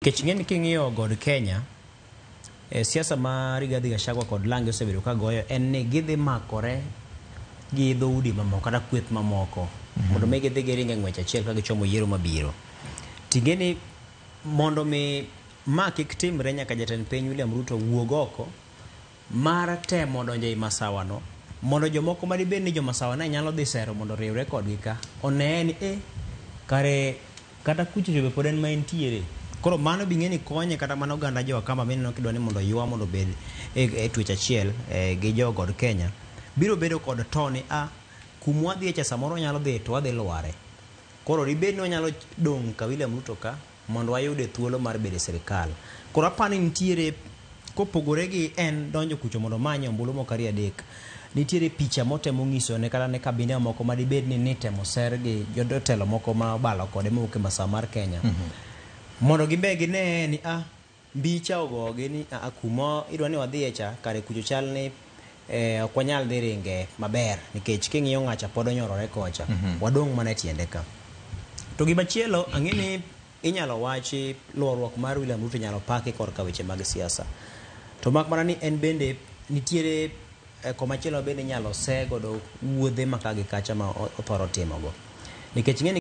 Nikech ing'e ni king'iyo God Kenya, e siasa ma Rigathi Gachagua kod Lange osebedo ka goyo en ni gidhi makore gi dhoudi mamoko kata kweth mamoko mondo mi gidhi giring e ng'wech achiel ka gichomo yiero mabiro. Ting'e ni mondo mi ma kik timre nyaka jatend piny William Ruto wuog oko mar temo donjo ei masawa no mondo jomoko madibed ni jomasawa ne nyalo dhi sero mondo oriwre kodgi ka oneye ni e kare kata kucho be pod en ma entiere. Koro mano bing'e ni konye kata mana oganda jo Akamba mineno kidwa ni mondo ywa mondo obed e twech achiel gi jo God Kenya biro bedo kod to ni a kumwa dhiye cha samoro wanyalo dhi to wadhi lware. Koro dibed ni wanyalo dong' ka William Ruto ka mondo wayude thuolo mar bedo e sirikal. Koro apani nitiere kopogore gi en donjo kucho mondo omany ombulu moko ariyo adek, nitiere picha motemo nyiso ne kata ne kabinde mamoko madibed ni nitemo ser gi jotelo moko ma obalo kode mowuok e masawa mar Kenya. Mondo gimbe gine ni a mbicha ogogi ni a kuma idwa ni wadhiye cha kare kucho chal ni ok wanyal dhi ringe maber nikech king'iyo ng'acha pod onyorore kocha. Wadong' mana e tiende ka. To gimachielo ang'e ni inyalo wachi luorruok mar William Ruto inyalo paki korka weche mag siasa. To mak mana ni en bende nitiere komachielo bende inyalo see godo wuodhe ma ka gi kacha ma othoro timogo. Nikech ing'e ni